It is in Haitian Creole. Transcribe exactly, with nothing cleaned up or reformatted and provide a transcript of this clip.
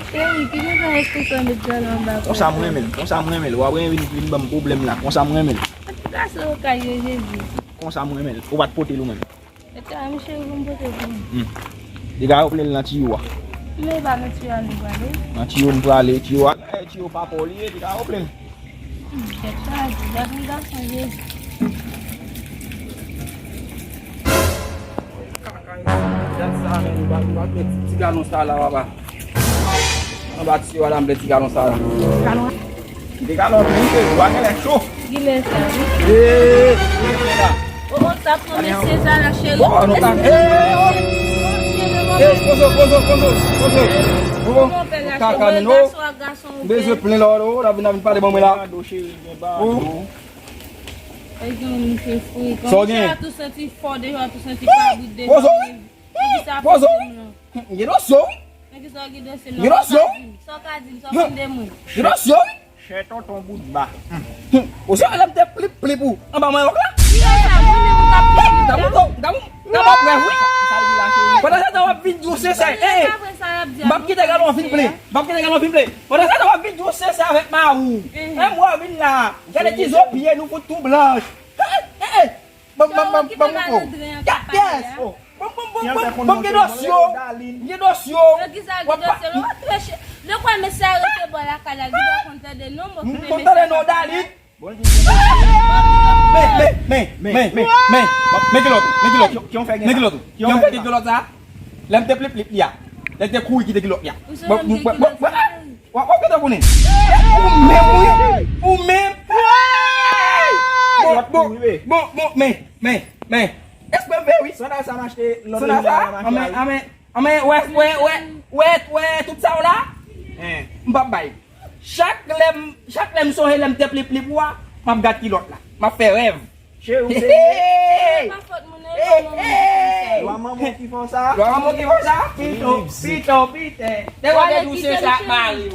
Cheri, ki rezon èske w fè met galon anba kò? Konsa m renmen l, konsa m renmen l. W ap renmen vin, vin ban m pwoblèm la, konsa m renmen l. Ti gason yo kay yo, Jezi. Konsa m renmen l. Ou pa t pote l ou menm. Mete a, mi cheri, pou m pote pou ou. Hmm. Degaje w plen l nan tiyo a. Men e pa nan tiyo a nou prale. Nan tiyo m prale, tiyo a, eh, tiyo pa pa w li ye, degaje w plen l. Hmm, tèt chaje, gad yon gason, Jezi. Gad sa, men, nou pa, nou pa met ti galon sa la, papa. Anba tiyo a la, m met ti galon sa la. Galon. Kite galon vin, ke bwa genlè cho. Genlè sa, wi. Ee, genlè sa. Oh, oh, sa pran mesye sa la, cheri. Oh, nou ka. Ee, oh. Ee, pozo, pozo, pozo, pozo. Pozo. Kaka, men, oh. Bezwen plen lò, oh, la vin, la vin pale ban mwen la. Oh. Sa w gen? Tou santi fò deja, tou santi kabrit deja. Pozo. Pozo. Gen dosye, wi. Gen dosye, wi. Gen dosye, wi. Sa w ka di m, sa w fin de mwen. Gen dosye, wi. Chè tonton bout ba. Ou se lè m te plip plip ou anba manyòk la? Ki lè sa, mwen menm m t ap plip. M t ap, m t ap, m t ap ap prèv, wi. Pandan se tan w ap vin di w sensè. Eh, eh. M p ap kite galon fin plen. M p ap kite galon fin plen. Pandan se tan w ap vin di w sensè avèk mari w. Eh, m wè w vin la. Gade ti zo pye nou fout tou blanch. Eh, eh, eh. Ban m, ban m, ban m, ban m, ban m. Yes. Ban m, ban m, ban m, ban m, ban m gen dosye. M gen dosye. Yo, kisa ki dosye? Yo, trè chè. De kwa mesye a rete bò lakay la, li pa konn tande non, mwen konn tande non, Dalit. Men, men, men, men, men, men, men kilòt, men kilòt, men kilòt, men kilòt sa. Lè m te plip plip li a. Lè m te kouri kite kilòt li a. Bon, bon, bon, bon, bon. W ap, w ap gentan konnen. Ou menm, wi. Ou menm. Bon, bon, bon, bon, men, men, men. Espre m fè, wi. Sandal sa m achte lòt lè m al nan mache a, wi. Anmen, anmen, anmen, wè, wè, wè, wè, wè, tout sa w la. M p ap bay. Chak lè m, chak lè m sonje lè m te plip plip ou a, m ap gad kilòt la. M ap fè rèv. Cheri, ou serye? Pa fòt moun nan, e pa manman ki fè sa. Lwa manman ki fè w sa? Lwa manman ki fè w sa? Pito, pito, pito. Te wè te di w se sa ak mari w.